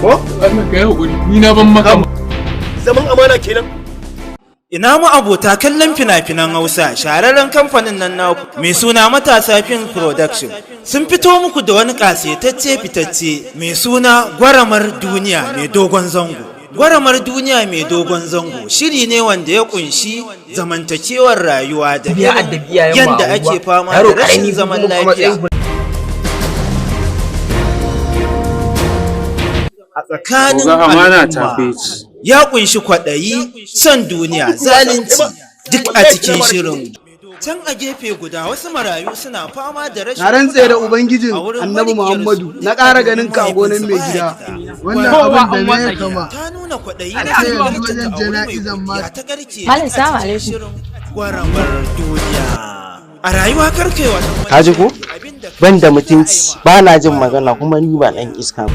Ko? Allah ka yi hakuri, ni na ban maka. Zaman amana kenan. Ina mu abota kallon fina-finan Hausa, shahararren kamfanin nan naku mai suna Matasa Film Production sun fito muku da wani ƙasaitacce fitacce mai suna Gwaramar Duniya Mai Dogon Zango. Gwaramar Duniya Mai Dogon Zango shiri ne wanda ya kunshi zamantakewar rayuwa da Ya addabi iyayen mu a yadda unguwa. ake fama Yaro da rashin ƙarami zaman kuma a lafiya matsayin a tsakanin Oga, amana ta al'umma. fi. Ya kunshi kwaɗayi, son duniya, zalunci duk a cikin shirin. Can a gefe guda, wasu marayu suna fama da rashin Na rantse da kulawa Ubangijin a wurin Annabi maƙiyarsu Muhammadu, na ƙara ganin ka a gonan mai gida. Wannan Kowa abin an da me watsa ya kama. Ta nuna kwaɗayi Sai na yanzu zalunci wajen ta auri mai jana'izan ma. kuɗi ta ƙarke Malam, duk a salamu cikin alaikum. shirin Gwaramar Duniya. A rayuwa karkewa Ka ji ko? Ban da mutunci, ba na jin magana, kuma ni ba ɗan iska ba.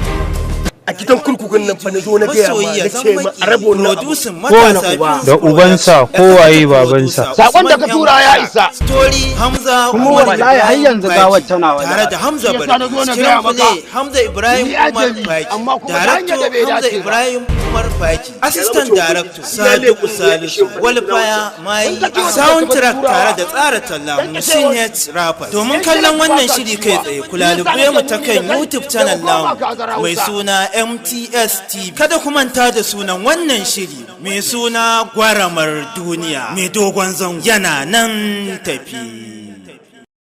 A gidan kurkukun nan fa na zo na gaya ma, na ce ma a raba wannan abu. Producing Kowane Matasa uba. Films Da ubansa, Production. kowaye babansa. Sakon da ka tura ya isa. Story Hamza Kuma Umar wallahi har Ibrahim yanzu gawar Faki, tana wajen. tare da Hamza Shi yasa na zo na Barki. gaya maka. Screenplay Hamza Ibrahim Ni Umar ajali, Faki. amma kuma ta hanyar da Director bai Hamza dace ba. Ibrahim Umar Faki. Assistant Director Sadiku Salisu. Walfaya Mai. Soundtrack tare da tsara talla Musin H Rapper. Domin kallon wannan shiri kai tsaye, kula mu ta kan YouTube channel namu mai suna MTS TV. Kada ku manta da sunan wannan shiri mai suna Gwaramar Duniya Mai Dogon Zango, yana nan tafi.